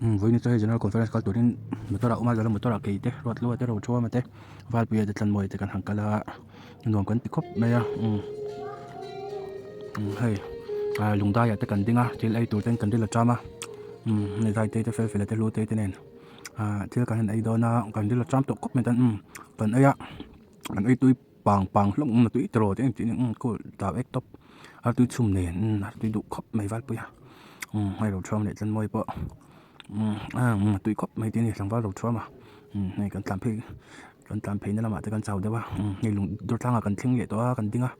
Vawiin chu hei general conference kal turin motor ah a awm a zan a motor ah kei te ruat lua te rothruama te valpuia te tlanmawia te kan han kal a nuam kan ti khawp mai a umm hei ah lungdai ah te kan ding a thil ei tur ten kan ril a cham a umm hei zai te te fel fel te hlu te te nen ah thil kan han ei dawn a kan ril a cham tawh khawp mai tan umm kan ei a kan ei tui pang pang hlawm a tui tiraw te engtin umm cool tau ek tawp artui chhum nen umm artui duh khawp mai valpui a umm hei rothruam leh tlanmawi pawh umm a tui khawp mai te a ni tlangval rothruam a umm hei kan tlan phei kan tlan phei na lamah te kan chau deuh a umm hei lung dawr tlangah kan thleng leh tawh a kan ding a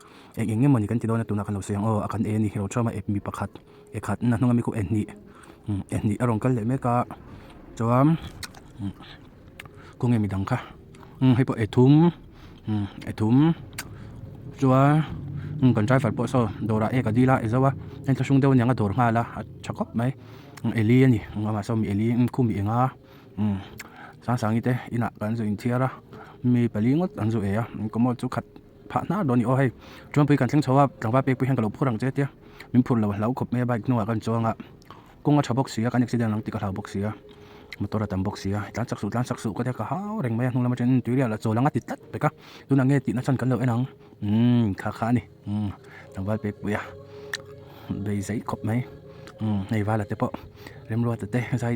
eng eng emawni kan ti dawn a tunah kan lo sawi ang aw a kan e a ni rothruam a ep mi pakhat e khat a hnung ami khu e hnih umm e hnih a rawn kal leh mek a chuan umm khawnge midang kha umm hei pawh e thum umm e thum chuan umm kan driver pawh saw dawrah ek a dil a e zo a heng thlahrung deuh aniang a dawr nghal a a tha khawp mai eli a ni amah saw mi eli khum mi enga umm sangsangi te inah kan zu inthiar a mi pali ngawt an zu e a commode chu khat phah hnar dawn a ni aw hei chuanpui kan thleng chho a tlangval pek pawh hian ka lo phur ang che tia min phur lo a hlau khawp mai a bike hnungah kan chuang a kawng a tha bawk si a kan accident ang tih ka hlau bawk si a motor a tam bawk si a tlan chak suh tlan chak suh ka tia ka hau reng mai a hnung lam atangin tui riah lah chawl ang a ti tlat pek a tunah nge tihna chhan kan lo en ang umm kha kha a ni umm tlangval pek pui a bei zei khawp mai umm hei vala te pawh remruata te zai.